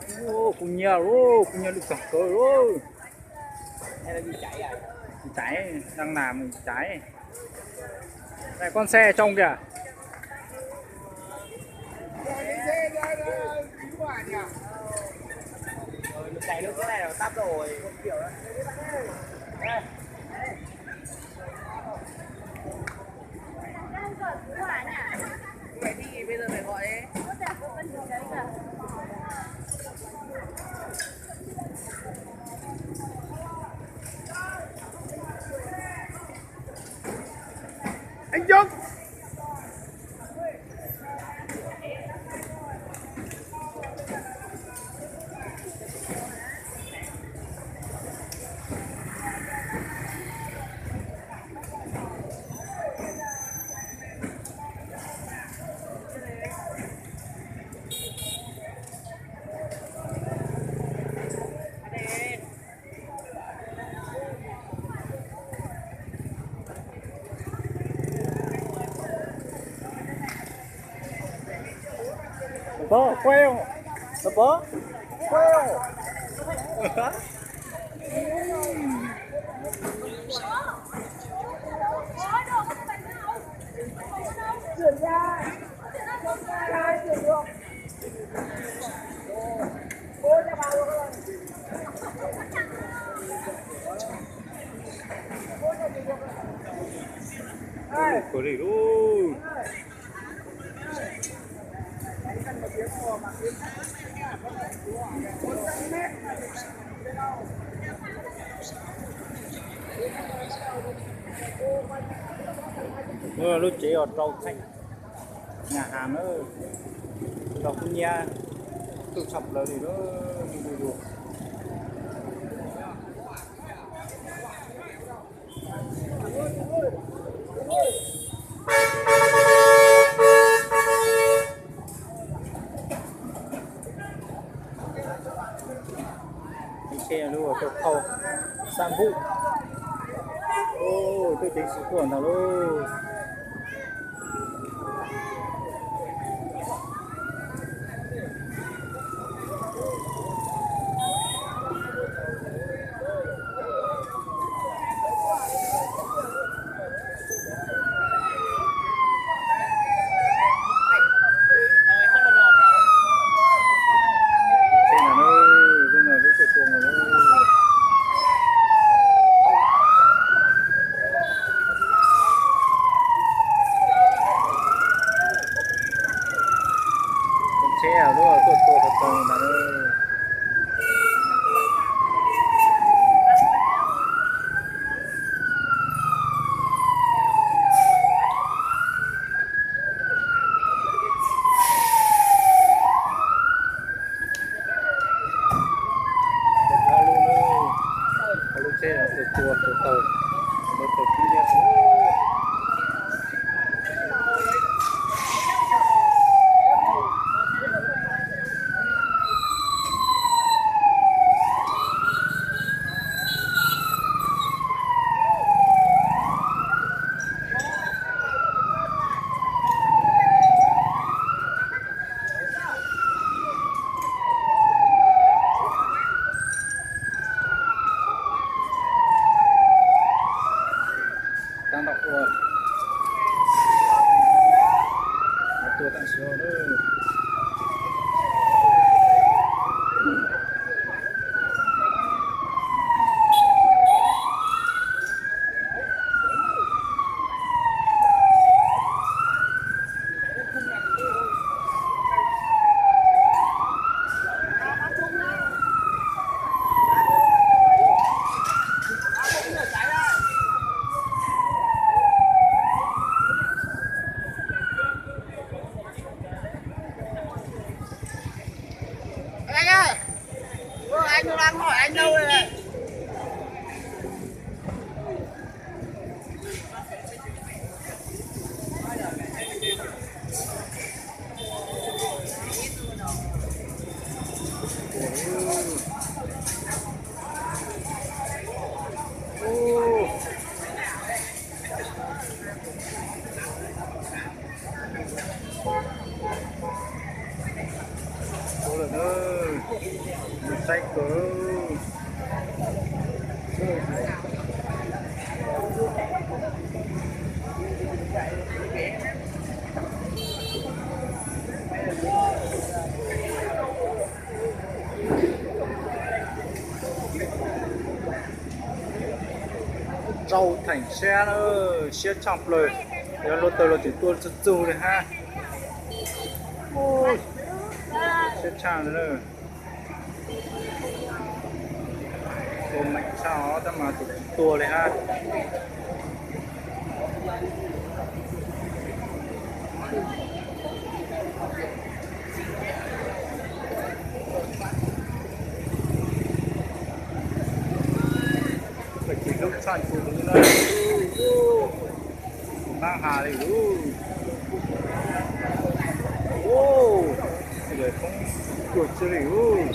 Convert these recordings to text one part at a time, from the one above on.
Ua, kuv nyiam lauj, kuv nyiam lub kawg kawg lauj. Chais, đang làm chais. Này, con xe trông kìa. Anh Dũng. Tao pov, quay không? Tao pov, quay không? Ua, kawg li lauj. Lub tsev os rau theem nhà hàng na, rau kub nyiab tuj tshaj plaws li lauj. Tsheb lub tuaj thauj xab npub. Tuaj ceev xwm tuaj ntag lauj. Tsheb lub tuaj tua tau ntag. Lub tsheb tua tua tau, lub tau kub nyiab. Tab tom ua, tua tam sim no na. Ua lawm na. Saib kawg. Rau theem siab na, siab tshaj plaws. Yog luaj tawg los tseem tua txug txug li hab. Siab tshaj na. Tua meem tshaj os, tab mas tseem tsis tua li hab. Koj tsis hlub tshaj kuv na. Kuv nab has li lub. Ua, poob cuag tsi li lub.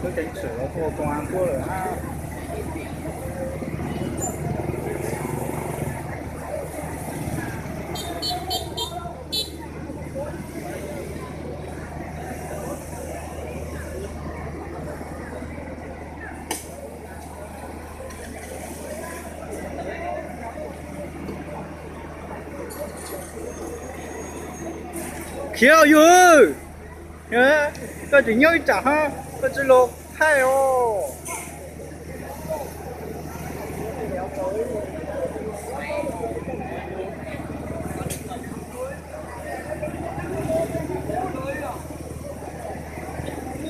Lub ceev xwm los tuaj koo av tuaj lawm hab. Khiav yug, koj tseem nyob ib tsam hab, koj tsi los thaij os.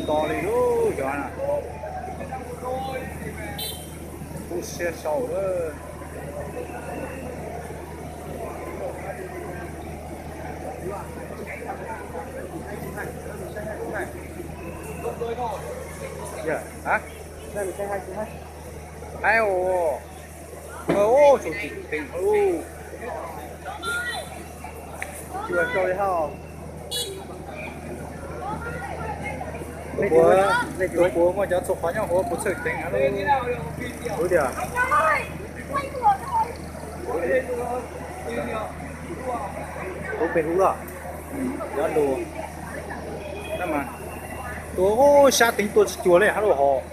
Nto li lub cov na. Kub siab sau lawm. Yog, hab? Hais os, ua tsis teev lub. Tsis ua sau li hab. Tus puav muaj cov txhua qhov nyob huv puas txhawj teev hab lub. Kuv tias, kuv pem huv los, cov lus, tab mas tua sab teev tua tsis cuag li hab lub hos.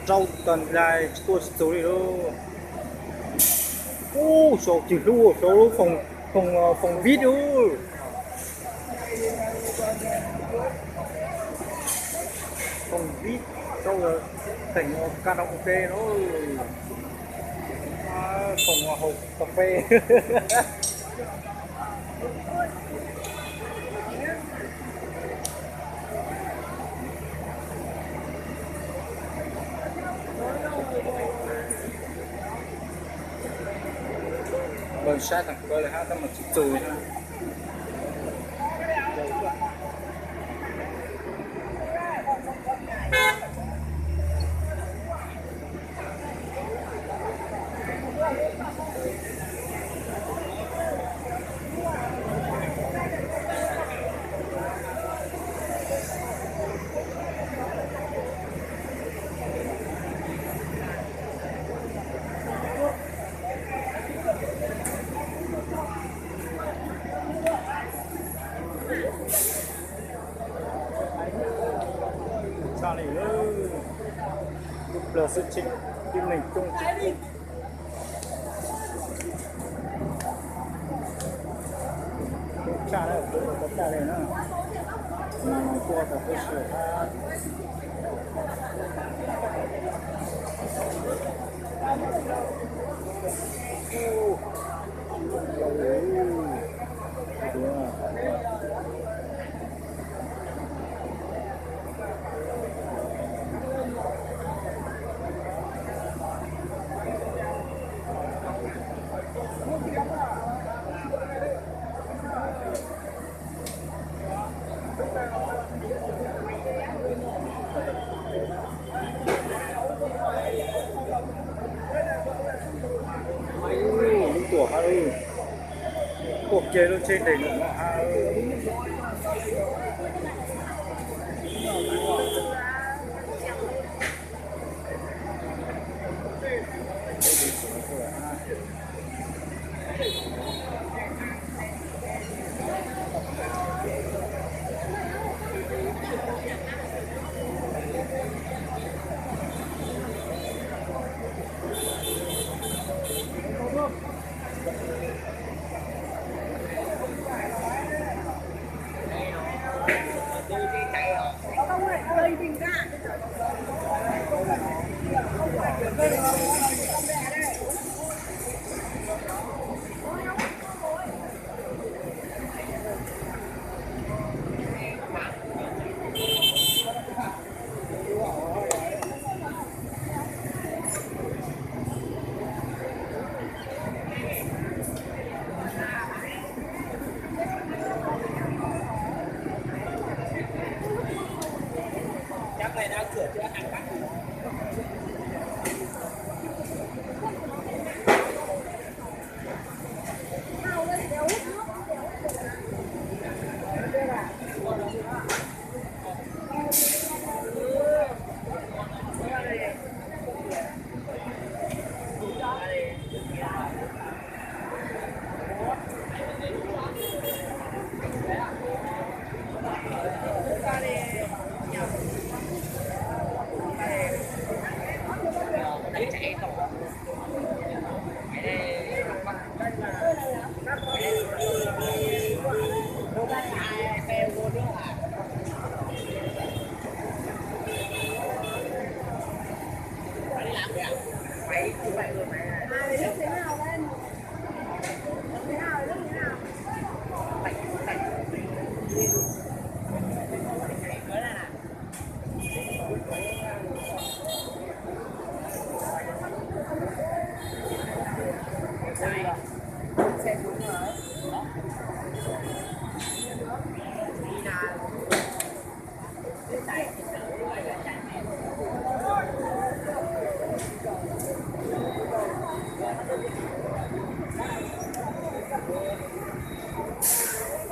Rau tas nlais tsis tua tsis txug li lub. Ub, sau cig hlub sau lub foom, foom vib ub. Foom vib rau teem karaoke lub. Foom haus kas fes. Npawg saib tag kawg li hab, tab mas tsis txug li hab. Tshaj li, ib pliag xwb tib neeg coob tsis tshaj na, tshaj li na. Tuaj tas peb sawv hab. Lub tuam hab, tuaj kiag lub tsheb nres no hab.